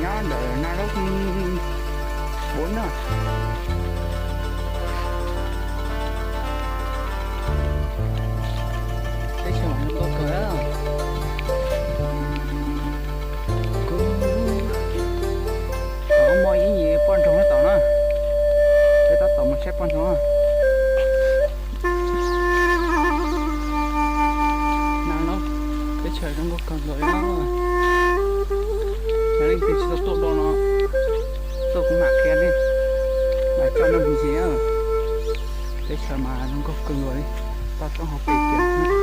Ntawm na lub npuab na. Teb chaws zoo nkauj kawg. Kuv, tau muaj ib yim poj ntxoog nyob tod na. Peb tab tom mus saib poj ntxoog na. Na lub teb chaws zoo nkauj kawg nkaus li. Yog leej twg tsis tau tuaj do no, tuaj kuv mam qhia nej, mam coj nej mus ntsia. Teb chaws mas zoo nkauj kawg nkaus li. Toj roob hauv pes kiag.